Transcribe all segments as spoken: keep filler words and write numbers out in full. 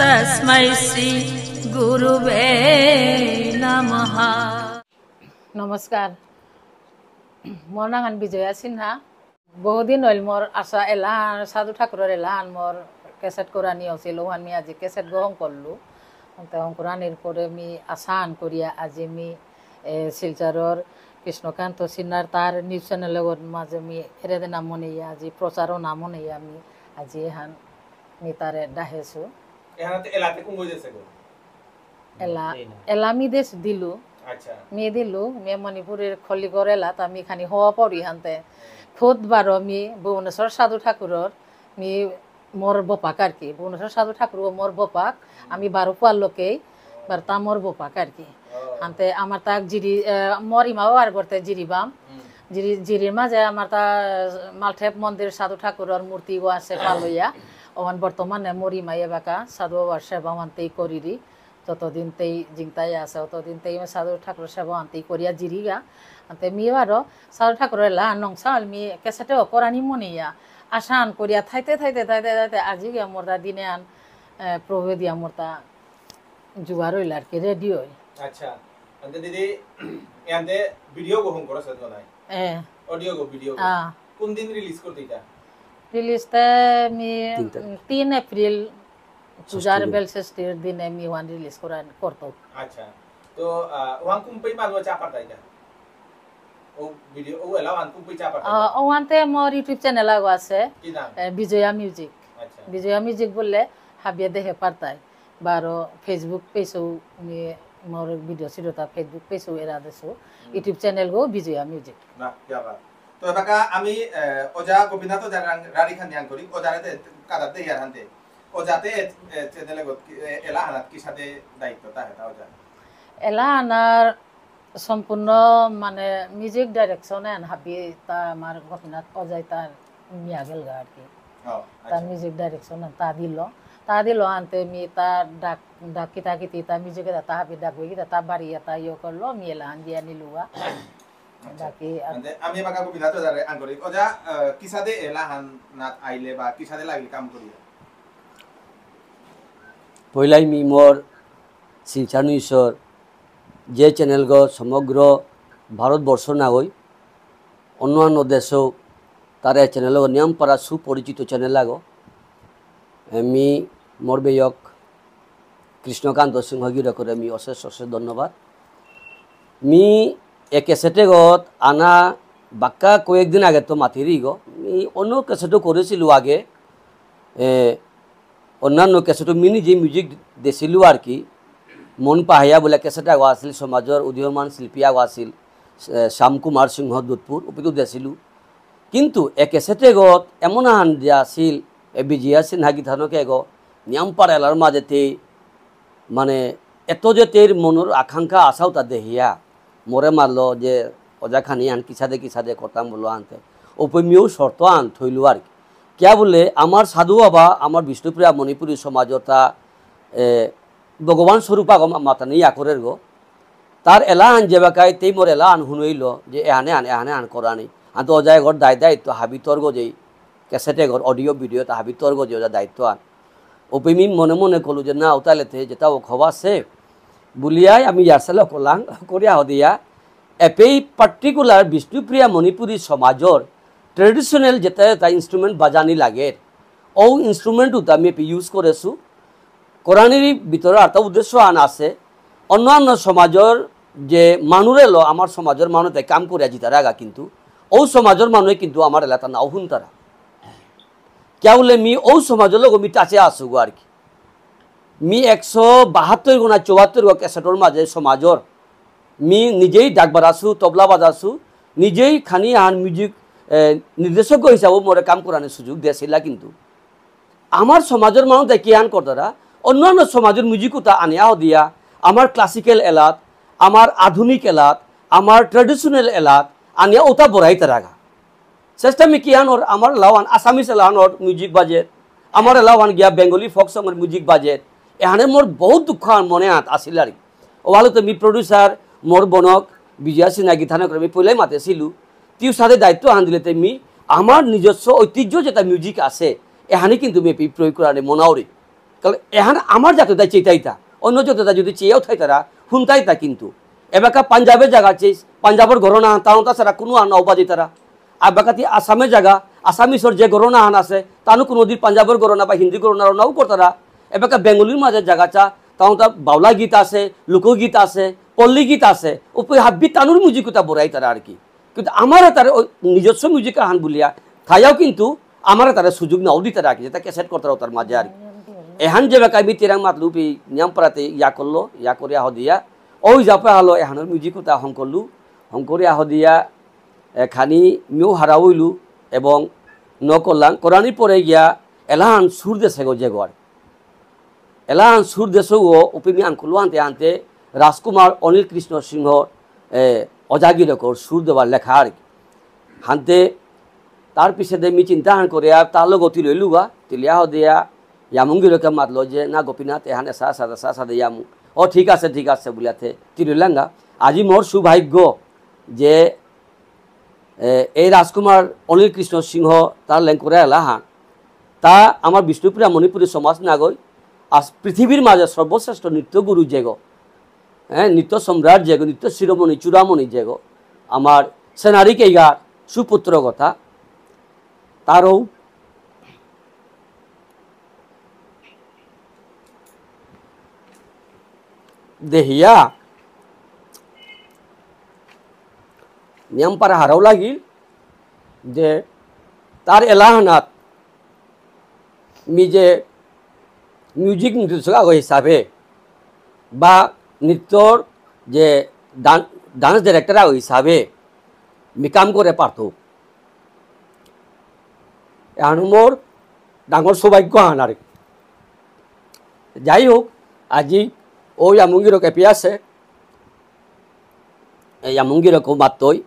तस्मै श्री गुरुवे नमः। নমস্কার। মোর নাঙহান বিজয়া সিনহা। বহুদিন হইল মোর আশা এলাহান, সাধু ঠাকুরর এলাহান মোর ক্যাসেট করানি আছিল, ওহান মি আজি ক্যাসেট গ্রহণ করলু। তো হঙকরানির পরে মি আশাহান করিয়া আজি মি, এ, শিলচরর কৃষ্ণকান্ত সিনহার তার নিউজ চ্যানেল মাঝে মি এরে দে নাম মনে ইয়া আজি প্রচারও নাম মনে ইয়া মি আজি এহান মি তারে ডাহেসু। এহানাতে এলাতে কুঙগ দেসে গো? এলা, এই না। এলা মি দেশ দিলু। আচ্ছা। মি দিলু, মি মণিপুরর খলিগড় এলাত আমি খানি হওয়া পড়ি হানতে। হুম। খুদ বারো মি ভুবনেশ্বর সাধু ঠাকুরর, মি মোর বপাক আর কি। ভুবনেশ্বর সাধু ঠাকুর ও মোর বপাক, হুম। আমি বারো পুয়ার লোকেই, ও। বারো তা মোর বপাক আর কি। ও। হানতে আমার তাক জিরি, এ, মোর ইমাও আর করতে জিরিবাম। হুম। জিরি, জিরির মাঝে আমার তা মালঠেপ মন্দির সাধু ঠাকুরর মূর্তি ও আছে পালইয়া। ওহান বর্তমানে মোর ইমাই এবাকা সাধু বাবার সেবা ওহানতেই করিরি। যতদিন তেই জিংতাই আছে, অতদিন তেই আমি সাধু ঠাকুর সেবা আনতেই করিয়া জিরিগা। আনতে মি বারো সাধু ঠাকুর এলা নংসা আল মি ক্যাসেটে অকরানি মনিয়া। আশা আন করিয়া থাইতে, থাইতে, থাইতে, থাইতে, আজি গিয়া মোরতা দিনে আন, এ, প্রভু দিয়া মোরতা জুগার হইল আর কি, রেডি হইল। আচ্ছা। আনতে দিদি, এ আনতে ভিডিও গো হং করো সে তো নাই? এ। অডিও গো, ভিডিও গো। আ। কোন দিন রিলিজ করতে এটা? রিলিজ তে মি তিন তারিখ। তিন এপ্রিল ষষ্ঠী পূজার দিন। বেলষষ্ঠীর দিনে মি ওয়ান রিলিজ করান করতো। আচ্ছা। তো, আ, ওয়ান কুম্পেই মানু চা পারতা এটা? ও ভিডিও, ও এলা ওয়ান কুম্পেই চা পারতা আ, এটা? ও ওয়ানতে মোর YouTube চ্যানেল আগো আছে। কি নাম? এ, বিজয়া মিউজিক। আচ্ছা। বিজয়া মিউজিক বললে হাবিয়ে দেহে পারতাই। বারো Facebook পেজও মি মোর ভিডিও ছিল তা Facebook পেজও এরা দেসু। হুম। YouTube চ্যানেল গো বিজয়া মিউজিক। বাহ, কি বাত। তো এবাকা আমি, এ, ওজা গোপীনাথ ওজা রাং-, রারি খান ইয়াং করি, ওজারে দে, কাদার দে ইয়ার হানতে। ওজাতে, এ, এ, চ্যানেলে গো, কি, এ, এলা হানাত কি সাথে দায়িত্ব তা হেতা ওজা? এলা আনার সম্পূর্ণ মানে মিউজিক ডাইরেকশন এন হাবি তা আমার গোপীনাথ ওজাই তার মিয়া গেলগা আর কি। ও, তা আচ্ছা। মিউজিক ডাইরেকশন তা দিল। তা দিল আনতে মি তা ডাক, ডাক কিতা কিতি তা মিউজিক তা হাবি ডাক বই কিতা তা বাড়ি তা ইয়ে করলো, মি এলা আন দিয়া নিলুয়া। আচ্ছা। বাকি আর আনতে আমি এবাকা গোপীনাথ ওজারে আন করি। ওজা, আহ, কিসাদে এলা হান নাত আইলে বা কিসাদে লাগিল কাম করিয়া? পইলাই মি মোর শিলচর নিউজর যে চ্যানেলগ সমগ্র ভারতবর্ষ না হই, অন্যান্য দেশেও তার এই চ্যানেলগ নিয়াম পারা সুপরিচিত চ্যানেল আগো। এ, মি মোর বেয়ক কৃষ্ণকান্ত সিংহ গিরকরে মি অশেষ অশেষ ধন্যবাদ। মি এ ক্যাসেটেগত আনা বাক্কা কয়েকদিন আগে তো মাতিরি গো। মি অন্য ক্যাসেটও করেছিল আগে। এ, অন্যান্য ক্যাসেটও মি নিজে মিউজিক দেছিলু আর কি। মন পাহাইয়া বুলে ক্যাসেট আগো আছিল, সমাজর উদীয়মান শিল্পী আগো আছিল, এ, শ্যাম কুমার সিংহ দুধপুর, ওপিতো দেছিলু। কিন্তু এ ক্যাসেটেগত এমন আহান যে আছিল, এ বিজয়া সিনহা গিথানকে এগো নিয়াম পারা এলার মাঝে তে, মানে, এত যে তের মনর আকাঙ্ক্ষা আশাও তা দেহিয়া, মোরে মারলো যে ওজা খানি আন কিসাদে কিসাদে করতাম বললো আনতে। ওপে মিও শর্ত আন থইলু আর কি। কিয়া বুলে আমার সাধু বাবা, আমার বিষ্ণুপ্রিয়া মণিপুরী সমাজর তা, এ, ভগবান স্বরূপ আগো মা-, মাতানি ইয়া করের গো। তার এলা আন যেবাকাই তেই মোর এলা আন হুনইল যে এহানে আন, এহানে আন করানি। আন তো ওজায় ঘর দায় দায়িত্ব হাবি তর্গ যেই ক্যাসেটে ঘর অডিও ভিডিও তা হাবি তর্গ যে ওজা দায়িত্ব আন। ওপে মি মনে মনে কলু যে না, ওতালে তে যেটা ও খবা আছে, বুলিয়াই আমি ইয়ারসেল কলাং, করিয়া হদিয়া, এপেই পার্টিকুলার বিষ্ণুপ্রিয়া মণিপুরী সমাজর ট্রেডিশনাল যেটা যেটা ইনস্ট্রুমেন্ট বাজানি লাগে, ও ইনস্ট্রুমেন্ট উতা আমি এপে ইউজ করেছু। করানির ভিতরে একটা উদ্দেশ্য আন আছে, অন্যান্য সমাজর যে মানুরে লো আমার সমাজর মানু তাই কাম করে আজি তারা আগা কিন্তু, ও সমাজর মানুষ কিন্তু আমার এলাকা নাও হুন তারা। কিয়া বুলে মি ও সমাজর লোক মি টাচে আসুগো আর কি। মি একশো বাহাত্তর গুণা চুয়াত্তর গো ক্যাসেটর মাঝে সমাজর মি নিজেই ডাক বাজাসু, তবলা বাজাসু, নিজেই খানি আহান মিউজিক, এ, নির্দেশক হিসাবে মোরে কাম করানোর সুযোগ দিয়েছিলা। কিন্তু আমার সমাজর মানুষ দেখি আন করতারা, অন্যান্য সমাজর মিউজিক উতা আনিয়া দিয়া, আমার ক্লাসিক্যাল এলাত, আমার আধুনিক এলাত, আমার ট্রেডিশনাল এলাত আনিয়া উতা বড়াই তারাগা। চেষ্টা মি কি আনোর, আমার লাওয়ান আসামিস লাওয়ানোর মিউজিক বাজে, আমার লাওয়ান গিয়া বেঙ্গলি ফোক সং এর মিউজিক বাজে। এহানে মোর বহুত দুঃখ আর মনে আত আসিল আর কি। ওয়ালো তো মি প্রডিউসার, মোর বনক, বিজয়া সিনহা গিথানক রে মি পইলাই মাতেছিলু। তিউ সাথে দায়িত্ব আন দিলে তে মি আমার নিজস্ব ঐতিহ্য যেটা মিউজিক আছে, এহানে কিন্তু মি পি প্রয়োগ করানে মনাওরি। কারণ এহান আমার জাততাই চেতাইতা, অন্য জাততা যদি চেয়েও থাইতারা, হুনতাইতা কিন্তু। এবাকা পাঞ্জাবের জায়গা চেয়ে, পাঞ্জাবের ঘরনা, তাও তা ছাড়া কোনো আর নাও বাজিতারা। আর বাকাতি আসামের জায়গা, আসামিসর যে ঘরনা হান আছে, তানু কোনো দিন পাঞ্জাবের ঘরনা বা হিন্দি ঘরনা নাও করতারা। এবাকা বেঙ্গলির মাঝে জায়গা চা, তাও তা বাউলা গীত আছে, লোকগীত আছে, পল্লী গীত আছে, উপরে হাব্বি তানুর মিউজিক ওটা বড়াইতারা আর কি। কিন্তু আমারে তারে ওই নিজস্ব মিউজিক আহান বলিয়া থাইয়াও কিন্তু আমারে তারে সুযোগ নাও দিতারা আর কি, যেটা ক্যাসেট করতারা তার মাঝে আর কি। এহান যে বেকাই মি তিরাং মাতলু পি নিয়াম পারাতে ইয়া করলো, ইয়া করে আহ দিয়া, ওই জাপে হলো এহানোর মিউজিক ওটা হং করলু, হং করে আহ দিয়া, এ, খানি মিও হারা হইলু এবং ন করলাম, করানি পরে গিয়া এলাহান সুর দেশে গো যে গো আর। এলাহান সুর দেশে গো উপি মি আনকুলু আনতে আনতে রাজকুমার অনিল কৃষ্ণ সিংহ, এ, অজাগিরকর সুর দেবার লেখা আর কি। হানতে তার পিছে দে মি চিন্তা হান করে আর তার লগে তিলইলুগা, তিলিয়া হদিয়া ইয়ামুঙ্গিরকে মাতলো যে, "না গোপীনাথ, এহান এসা এসা এসা এসা দে ইয়ামু।" "ও ঠিক আছে, ঠিক আছে," বুলিয়াতে তিলইলাঙ্গা। আজি মোর সৌভাগ্য যে, এ, এই রাজকুমার অনিল কৃষ্ণ সিংহ তার লেঙ্কুরা এলাহান, তা আমার বিষ্ণুপ্রিয়া মণিপুরী সমাজ নাগই, আজ পৃথিবীর মাঝে সর্বশ্রেষ্ঠ নৃত্য গুরু যেগো, হ্যাঁ, নৃত্য সম্রাট যেগো, নৃত্য শিরোমণি চূড়ামণি যেগো, আমার সেনারি কেইগার সুপুত্র কথা, তারও দেহিয়া নিয়াম পারা হারাও লাগিল যে তার এলাহানাত মি যে মিউজিক নির্দেশক আগ হিসাবে বা নৃত্যর যে ডান-, ডান্স ডিরেক্টর আগ হিসাবে মি কাম করে পারতো। এহানো মোর ডাঙর সৌভাগ্য আহান আর কি। যাই হোক, আজি ও ইয়ামুঙ্গিরক এপি আছে, এই ইয়ামুঙ্গিরকও মাত্তই।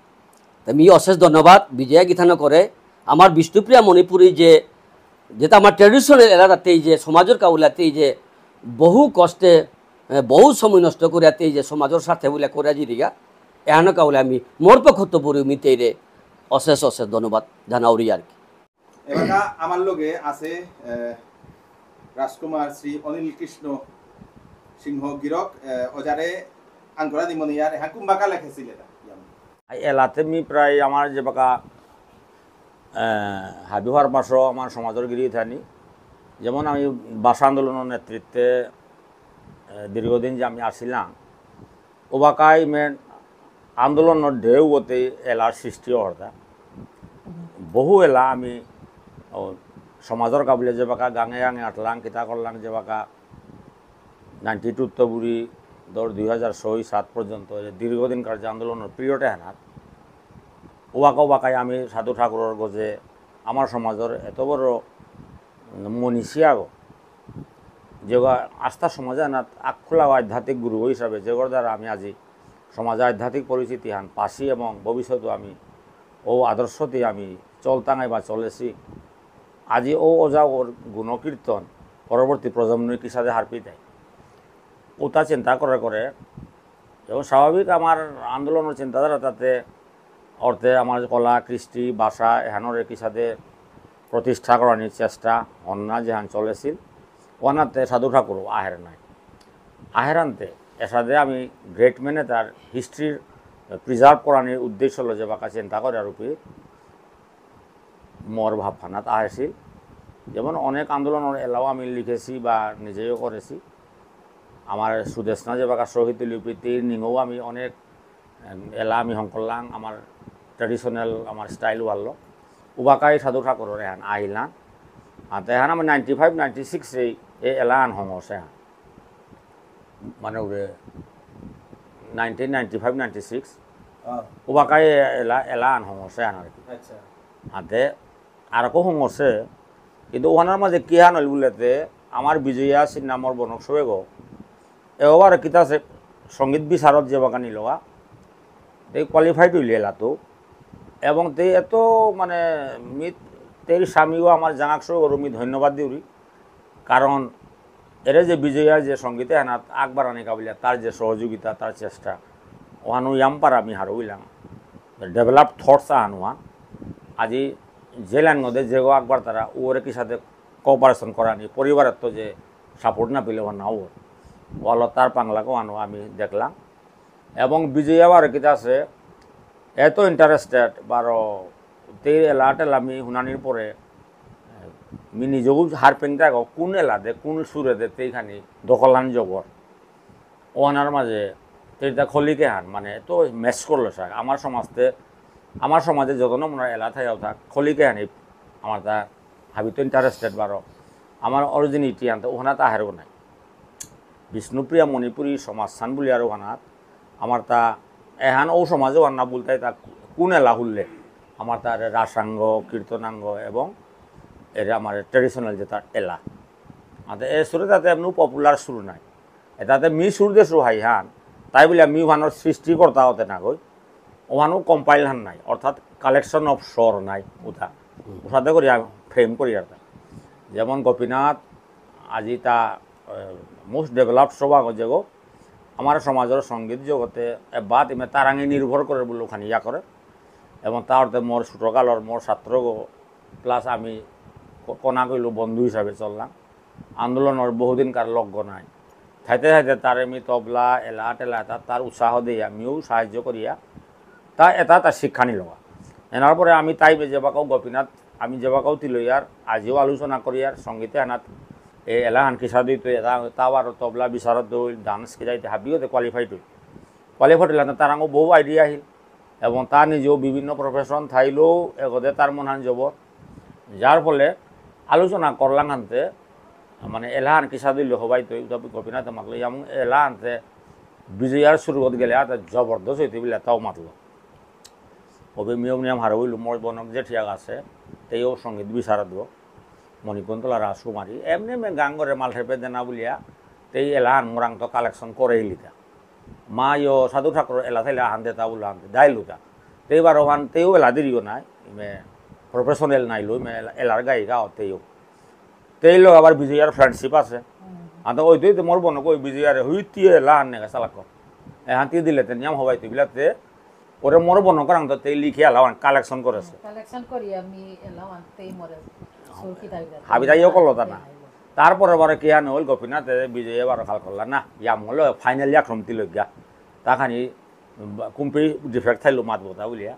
তে মি অশেষ ধন্যবাদ বিজয়া গিথানো করে। আমার বিষ্ণুপ্রিয়া মণিপুরী যে, যেটা আমার ট্রেডিশনাল এলাকাতেই যে সমাজের কাউলাতেই যে বহু কষ্টে, এ, বহু সময় নষ্ট করিয়াতেই যে সমাজের স্বার্থে বলে করে জিরিগা, এহানো কাউলে আমি মোর পক্ষত্ত পুরি মিতেইরে অশেষ অশেষ ধন্যবাদ জানাউরি আর কি। এবাকা আমার লগে আছে, এ, রাজকুমার শ্রী অনিল কৃষ্ণ সিংহ গিরক, এ, ওজারে আঙ্করা দিমনি ইয়ার, এহা কুম্বাকা লেখেছিল এটা? আই এলাতে মি প্রায় আমার যে বাকা, এ, হাবি হওয়ার পাশও আমার সমাজের গিরি থানি, যেমন আমি ভাষা আন্দোলনের নেতৃত্বে, এ, দীর্ঘদিন যে আমি আসিলাম, ওবাকাই মেন আন্দোলনর ঢেউ গতে এলার সৃষ্টি অর্থা। বহু এলা আমি, ও, সমাজর কাবুলে যেবাকা গাঙে গাঙে আটলাং, কিতা করলাং যেবাকা নাইনটি টু তো বুড়ি ধর দুই হাজার ছয় সাত পর্যন্ত যে দীর্ঘদিনকার যে আন্দোলনর পিরিয়ড এহানাত, ওবাকা ওবাকাই আমি সাধু ঠাকুরর গজে আমার সমাজর এত বড় মনীষী আগো, যেগো আস্থা সমাজ এহানাত আকখুলা আধ্যাত্মিক গুরু হিসাবে যেগোর দ্বারা আমি আজি সমাজে আধ্যাত্মিক পরিচিতি হান পাসি এবং ভবিষ্যতে আমি ও আদর্শতে আমি চলতাঙাই বা চলেছি। আজি ও ওজা ওর গুণকীর্তন পরবর্তী প্রজন্মে কিসাদে হারপি দেয়, ওটা চিন্তা করে করে এবং স্বাভাবিক আমার আন্দোলনের চিন্তাধারা তাতে অর্থে আমার কলা, কৃষ্টি, ভাষা এহানোর একই সাথে প্রতিষ্ঠা করার চেষ্টা অন্যা যেহান চলেছিল, ওনাতে সাধু ঠাকুর আহের নাই। আহেরান্তে এসাদে আমি গ্রেট মেনে তার হিস্ট্রি প্রিজার্ভ করানোর উদ্দেশ্য হলো যে বাকা চিন্তা করে আর উপরে মোর ভাবখানাত আহেছিল। যেমন অনেক আন্দোলনের এলাও আমি লিখেছি বা নিজেও করেছি। আমার সুদেষ্ণা যে বাকা শহীদ লিপিতে নিঙেও আমি অনেক, এম, এলা আমি হং করলাম, আমার ট্রেডিশনাল, আমার স্টাইল ওয়াল্লো। উবাকাই সাধু ঠাকুরের এহান আহিলাম। আর এহান আমি নাইনটি ফাইভ, নাইনটি সিক্স এই, এই এলা আন হঙসে হান। মানে ওরে nineteen ninety five, ninety six. আহ। উবাকাই এলা, এলা আন হঙসে হান আর কি। আচ্ছা। হাতে আর কো হঙসে, কিন্তু ওহানার মাঝে কি হান হইল বুলতে, আমার বিজয়া সিনহা মোর বনক সবে গো, এবার কিতা সে সঙ্গীত বিশারদ যে বাগানি লোয়া, তে কোয়ালিফাইড হইলে এলা তো। এবং তে এত মানে মি, তের স্বামীও আমার জাঙাক সবে গো মি ধন্যবাদ দিউরি। কারণ এরে যে বিজয়া যে সঙ্গীতে হানাত আকবার আনি কাবিলা তার যে সহযোগিতা, তার চেষ্টা, ওহানু ইয়াম পারা আমি হারৌইলাম। ডেভেলপ থটস আহান ওহান। আজি যে লাইন মধ্যে যেগো আকবার তারা ওরে কি সাথে কোঅপারেশন করানি, পরিবারের তো যে সাপোর্ট না পেলে ওহান না অর। ওয়ালো তার পাংলাকো আনো আমি দেখলাম। এবং বিজয়া বারো কিতা আছে, এত ইন্টারেস্টেড বারো, তে এলা টেলা মি হুনানির পরে, মি নিজেও হারপেন থাকো, কোন এলা দে, কোন সুরে দে, তেইখানি দখলহান জবর। ওহানার মাঝে, তেইটা খলিকে হান, মানে, এত ম্যাচ করলো সাক। আমার সমাজতে, আমার সমাজে যত নমুনা এলা থাইয়াও থাক, খলিকে হানি, আমার তা হাবিত ইন্টারেস্টেড বারো। আমার অরিজিনিটি আনতে, ওহানাত আহেরও নাই। বিষ্ণুপ্রিয়া মণিপুরী সমাজ সান বুলি আর ওহানাত, আমার তা, এহান ও সমাজে ওহান না বলতে তা কোন এলা হুললে, আমার তা রাসাঙ্গ, কীর্তনাঙ্গ এবং এর আমার ট্রেডিশনাল যেটা এলা। আতে এ সুরে তাতে এমনি পপুলার সুর নাই। এটাতে মি সুর দে সুর হাই হান, তাই বলে মি ওহানোর সৃষ্টিকর্তা হতে না গই, ওহানো কম্পাইল হান নাই, অর্থাৎ কালেকশন অফ স্বর নাই, ওটা। ওসাদে করি ফ্রেম করি আর তা। যেমন গোপীনাথ, আজি তা, মোস্ট ডেভেলপড সভা গজে গো, আমার সমাজের সঙ্গীত জগতে এ বাত ইমে তারাঙে নির্ভর করে বলে ওখানে ইয়া করে। এবং তার তো মোর ছোটকালর মোর ছাত্র গো, প্লাস আমি ক-, কনা কইলো বন্ধু হিসাবে চললাম। আন্দোলনের বহুদিনকার লগ্ন নাই। থাইতে থাইতে তারে মি তবলা, এলা, টেলা, তা-, তার উৎসাহ দিয়া আমিও সাহায্য করিয়া তা এটা তার শিক্ষা নিল। এনার পরে আমি তাই যেবাকাও গোপীনাথ, আমি যেবাকাও তিলইয়ার, আজিও আলোচনা করিয়ার, সঙ্গীতে আনাত এ এলাহান কিসা দিত, এটা, তা আবার তবলা বিশারদ হইল, ডান্স কি যাইতে হাবিও তে কোয়ালিফাইড হইল। কোয়ালিফাইড হইলে তারাঙ্গো বহু আইডিয়া আহিল। এবং তা নিজেও বিভিন্ন প্রফেশন থাইলেও এগোদে তার মনহান জবর। যার ফলে আলোচনা করলাম আনতে, মানে, এলাহান কিসা দিল হবাই তো, এটা গোপীনাথে মাতলো, যেমন এলাহানতে বিজয়ার সুরগত গেলে আর জবরদস্ত হইতে বিলে তাও মাতলো। অবে মিয়ম নিয়ম হারৌ হইল, মোর বনক জেঠিয়া গাছে, তেইও সঙ্গীত বিশারদ গো, মণিকুন্তলা রাজকুমারী, এমনি মে গাঙ্গরে মালঠেপে দেনা বুলিয়া, তেই এলাহান মোরাং তো কালেকশন করে ইলিতা। মা ইয়ো সাধু ঠাকুর এলা থাইলে আহান দেতা বুলা আনতে, দাইলুতা। তেই বারো হান, তেইও এলা দিরিও নাই, মে প্রফেশনাল নাইলো, মে এলা-, এলার গায়িকা অ তেইও। তেই লোক আবার বিজয়ার ফ্রেন্ডশিপ আছে। আনতে ওই তুই তো মোর বনক ওই বিজয়ারে হুই তিয়ে এলাহান নেগা চালাক। এহান তিয়ে দিলে তে নিয়ম হবাই তুই বিলাতে ওরে মোর বনকরাং তো তেই লিখে এলাহান কালেকশন করেছে। কালেকশন করি আমি এলাহান তেই মোরে সুরকি দাবি দাবি। হাবি দাইও করলো তা না। তারপরে বারে কি আনো হইল গোপীনাথে বিজয়ে বারো খাল করলা না। ইয়াম হলো ফাইনাল ইয়াক্রম তিলজ্ঞা। তা খানি বা-, কুম্পি ডিফেক্ট থাইলো মাত বোতা বুলিয়া।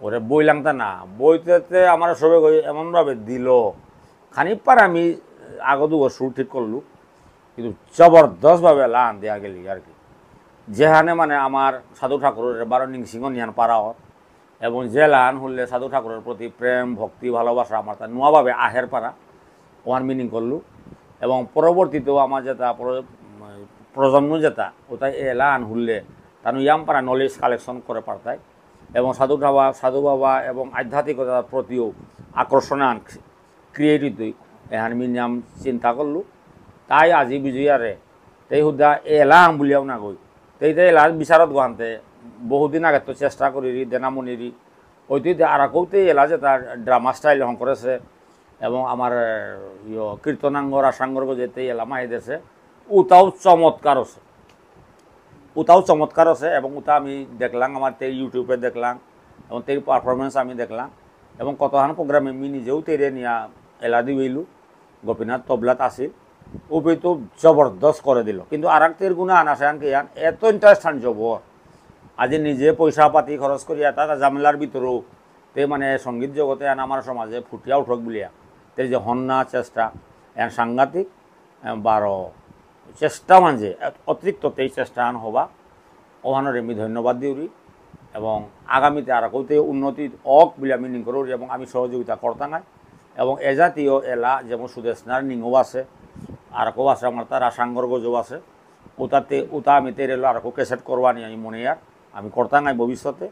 ওরে বই লাংতা না। বইতে তে আমার সবে গই এমনভাবে দিল। খানি পার আমি আগো দুগো সুর ঠিক করলু। কিন্তু জবরদস্তভাবে লান দেয়া গেলি আর কি। যেহানে মানে আমার সাধু ঠাকুরের বারো নিংসিং নিয়ান পারা অর। এবং যে লান হুনলে সাধু ঠাকুরের প্রতি প্রেম, ভক্তি, ভালোবাসা আমার তা নুয়াভাবে আহের পারা। ওয়ান মিনিং করলু। এবং পরবর্তীতেও আমার যেটা প্র-, প্রজন্ম যেটা, ওটা এ লান হুনলে তানু ইয়াম পারা নলেজ কালেকশন করে পারতাই। এবং সাধু বাবা, সাধু বাবা এবং আধ্যাত্মিকতার প্রতিও আকর্ষণ আন ক্রিয়েট হইতই। এহান মি নিয়াম চিন্তা করলু। তাই আজি বিজয়ারে, তেই হুদা এলাম বুলিয়াও না গই। তেই তেই এলা বিশারদ গোহান্তে বহুদিন আগে তো চেষ্টা করিরি, দেনামনিরি। ওইতে আর কৌতে এলা যে তার ড্রামা স্টাইল হং করেছে এবং আমার, ইয়ো, কীর্তনাঙ্গ, রাসাঙ্গর গজে তেই এলা মাই দেছে। উতাও চমৎকার আছে। উতাও চমৎকার আছে এবং উতা আমি দেখলাম, আমার তেই YouTube-এ দেখলাম এবং তেই পারফরমেন্স আমি দেখলাম এবং কতহান প্রোগ্রামে মি নিজেও তেরে নিয়া এলা দিবইলু, গোপীনাথ তবলাত আছিল, উপে তো জবরদস্ত করে দিল। কিন্তু আর এক তের গুণা আন আছে আনকে ইয়ান এত ইন্টারেস্ট আন জবর। আজি নিজে পয়সা পাতি খরচ করিয়া তার ঝামেলার ভিতরেও তে মানে সঙ্গীত জগতে আন আমার সমাজে ফুটিয়া উঠক বুলিয়া তের যে হন্না চেষ্টা এন সাংঘাতিক। এ, বারো চেষ্টা মানে যে এত-, অতিরিক্ত তেই চেষ্টা আন হবা, ওহানরে আমি ধন্যবাদ দিউরি এবং আগামীতে আর কৌতে উন্নতি অক বুলে আমি নিং করুরি এবং আমি সহযোগিতা করতাঙাই এবং এ জাতীয় এলা যেমন সুদেশনার নিংও আছে, আর কৌ আছে আমার তার রাসাঙ্গর গজও আছে, ওটাতে ওটা আমি তেরেলো আর কৌ ক্যাসেট করবানি আমি মনে আর আমি করতাঙাই ভবিষ্যতে।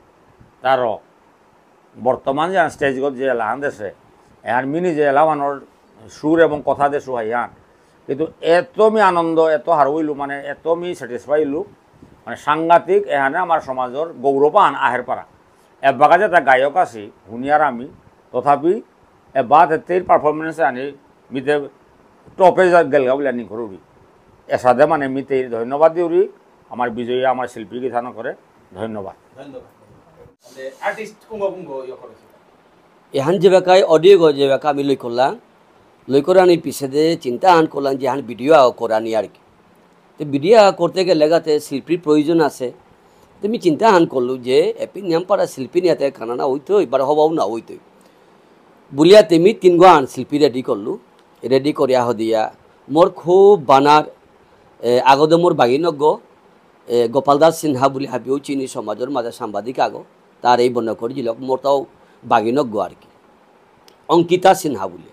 তারও বর্তমান যে স্টেজগত যে এলাহান দেশে, এহান মিনি যে এলাহানর সুর এবং কথা দেশু হাইহান, কিন্তু এত মি আনন্দ, এত হারৌ ইলু, মানে এত মি স্যাটিসফাই ইলু, মানে সাংঘাতিক। এহানে আমার সমাজর গৌরব আন আহের পারা। এবাকা যেটা গায়ক আছি, হুনিয়ার আমি, তথাপি এ বাদ এতেই পারফরমেন্স আনি মিতে টপে যা গেলগা বুলে আনি করুরি। এসাদে মানে মিতে ধন্যবাদ দিউরি, আমার বিজয়ী, আমার শিল্পী গিথানকরে ধন্যবাদ। ধন্যবাদ। আর্টিস্ট কুঙ্গ কুঙ্গ ইয়ে করেছে। এহান যেবাকাই অডিও গো যেবাকা আমি লই করলাম, লই করানি পিছেদে চিন্তা আন করলাম যে হান ভিডিও আগ করানি আর কি। তো ভিডিও আগ করতে গেলে গাতে শিল্পীর প্রয়োজন আছে। তো আমি চিন্তা আন করলু যে এপি নিয়াম পারা শিল্পী নিয়াতে কানা না হইতই, এবার হবাও না হইতই। বুলিয়া তেমি তিনগো আন শিল্পী রেডি করলু। রেডি করিয়া হদিয়া মোর খুব বানার, এ, আগদে মোর বাগিনজ্ঞ, এ, গোপাল দাস সিনহা বুলি হাবিও চিনি সমাজের মাঝে সাংবাদিক আগো। তার এই বন্য করি জিলক মোর তাও বাগিনজ্ঞ আর কি। অঙ্কিতা সিনহা বুলি।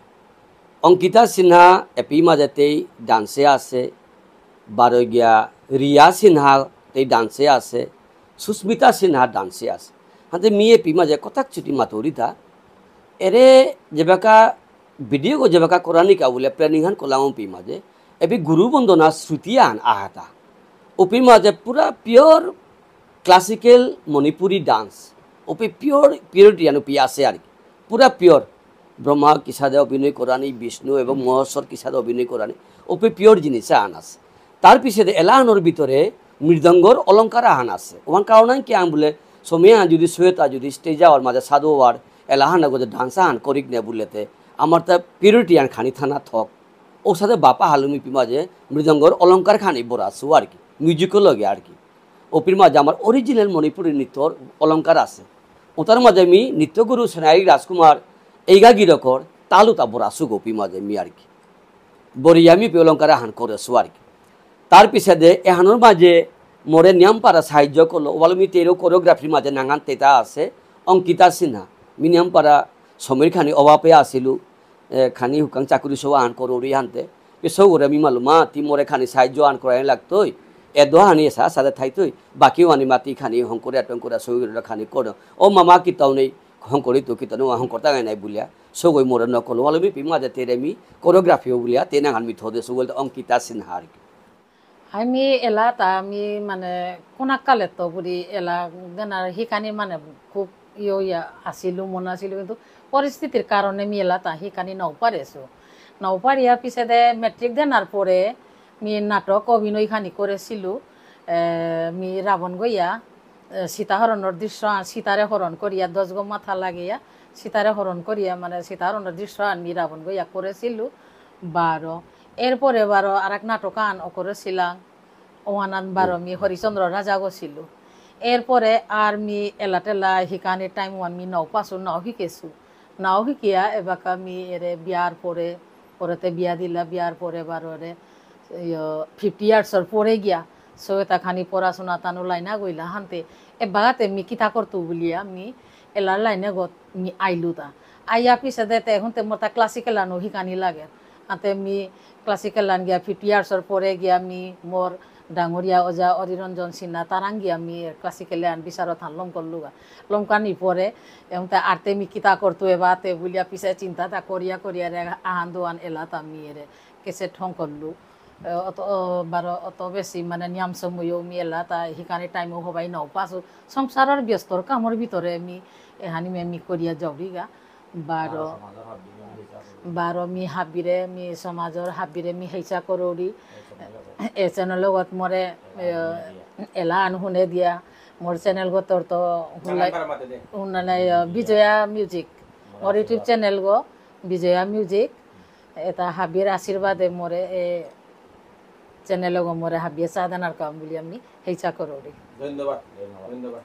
অঙ্কিতা সিনহা এপি মাঝে তেই ডান্সে আছে, বারো গিয়া রিয়া সিনহা তেই ডান্সে আছে, সুস্মিতা সিনহা ডান্সে আছে। হাতে মি এপি মাঝে কথাক চুটি মাতুরিতা। এরে যেবাকা ভিডিও গো যেবাকা করানিকা বুলে প্ল্যানিং হান করলাম পি মাঝে। এপি গুরু বন্দনা শ্রুতি আন আহাতা। ওপি মাঝে পুরা পিওর ক্লাসিক্যাল মণিপুরি ডান্স। ওপি পিওর পিওরিটি আন ওপি আছে আর কি। পুরা পিওর। ব্রহ্মা কিসাদে অভিনয় করানি, বিষ্ণু এবং মহেশ্বর কিসাদে অভিনয় করানি। ওপি পিওর জিনিস আন আছে। তার পিছে এলাহানর ভিতরে মৃদঙ্গর অলংকার আহান আছে। ওহান কারণ কি আন বুলে, সময় আন যদি শ্বেতা যদি স্টেজ আওয়ার মাঝে সাধু আর এলাহান গজে ডান্স আহান করিক নে বুলেতে, আমার তা পিউরিটি আন খানি থানা থক। ওর সাথে বাপা হালুমি পি মাঝে মৃদঙ্গর অলংকার খানি বরাসু আর কি, মিউজিকও লগে আর কি। ওপির মাঝে আমার অরিজিনাল মণিপুরী নৃত্যর অলংকার আছে। ওটার মাঝে আমি নৃত্যগুরু সেনাই রাজকুমার এইগা গিরকর তালুতা বরাসু গোপী মাঝে আমি আর কি। বরিয়া আমি পি অলংকার আহান করেসু আর কি। তার পিছে দে এহানর মাঝে মোরে নিয়াম পারা সাহায্য করলো। ওয়ালো মি তেরো কোরিওগ্রাফির মাঝে নাঙান তেতা আছে অঙ্কিতা সিনহা। মি নিয়াম পারা সমীর খানি অভাবে আসিলু। এ, খানি হুকাং চাকুরি সৌ আন করুরি হানতে। এ সৌ করে মি মালুমা, তি মোরে খানি সাহায্য আন করাই লাগতই। এ দোহানি এসা সাদে থাইতই। বাকি ওয়ানি মাতি খানি হংকরে টংকরে সৌ করে খানি করো। ও মামা কিতাও নেই, হংকরি তো কিতানো হংকরতা নাই বুলিয়া। সৌ গই মোরে নকল। ওয়ালো মি পি মাঝে তেরে মি কোরিওগ্রাফি বুলিয়া, তে নাঙান মি থদে সৌ বলতে অঙ্কিতা সিনহা আর কি। আমি এলা তা আমি মানে কোনাক কালে তো বুড়ি এলা দেনার হিকানি মানে খুব ইয়ে ইয়া আসিলু, মন আসিলু, কিন্তু পরিস্থিতির কারণে মি এলা তা হিকানি নাও পারেসু। নাও পারিয়া পিছে দে মেট্রিক দেনার পরে মি নাটক অভিনয় খানি করেসিলু। এ, মি রাবণ গইয়া, এ, সীতা হরণর দৃশ্য আন, সীতারে হরণ করিয়া দশ গো মাথা লাগিয়া সীতারে হরণ করিয়া মানে সীতা হরণর দৃশ্য আন মি রাবণ গইয়া করেসিলু। বারো এরপরে বারো আর এক নাটক আন অকরেসিলাং। ওয়ানান বারো মি হরিচন্দ্র রাজা গছিলু। এরপরে আর মি এলা টেলা হিকানি টাইম ওয়ান মি নাও পাসু, নাও হিকেসু। নাও হিকিয়া এবাকা মি এরে বিয়ার পরে, পরেতে বিয়া দিলা, বিয়ার পরে বারো এরে, ইয়ো, ফিফটি ইয়ার্সর পরে গিয়া, সৌ এতা খানি পড়াশোনা তানু লাইনা গইলা হানতে, এবাগাতে মি কিতা করতু বুলিয়া মি এলার লাইনে গত মি আইলু তা। আইয়া পিছে দেতে এখন তে মোর তা ক্লাসিক্যাল আনো হিকানি লাগে। আতে মি ক্লাসিক্যাল আন গিয়া ফিফটি ইয়ার্সর পরে গিয়া মি মোর ডাঙরিয়া ওজা অরিরঞ্জন সিনহা তারাং গিয়া মি ক্লাসিক্যাল আন বিচারত হান লম করলুগা। লমকানি পরে এমতে আরতে মি কিতা করতু এবাতে বুলিয়া পিছে চিন্তা তা করিয়া করিয়া রে আহান দোয়ান এলা তা মি এরে কেসে ঠং করলু। এ, অত, অ, বারো অত বেশি মানে নিয়াম সময়ও মি এলা তা হিকানি টাইমও হবাই নাও পাসু। সংসারর ব্যস্তর কামর ভিতরে মি এহানি মে মি করিয়া যাওরিগা। বারো, বারো মি হাবিরে, মি সমাজর হাবিরে মি হেইচা করৌরি। এ চ্যানেল লগত মোরে, এ, এলা আন হুনে দিয়া। মোর চ্যানেল গতর তো হুলাই, হুনানে, এ, বিজয়া মিউজিক। মোর YouTube চ্যানেল গো, বিজয়া মিউজিক। এটা হাবির আশীর্বাদে মোরে এ চ্যানেল গো মোরে হাবিয়ে সাধনার কাম বুলি আমি হেইচা করৌরি। ধন্যবাদ, ধন্যবাদ।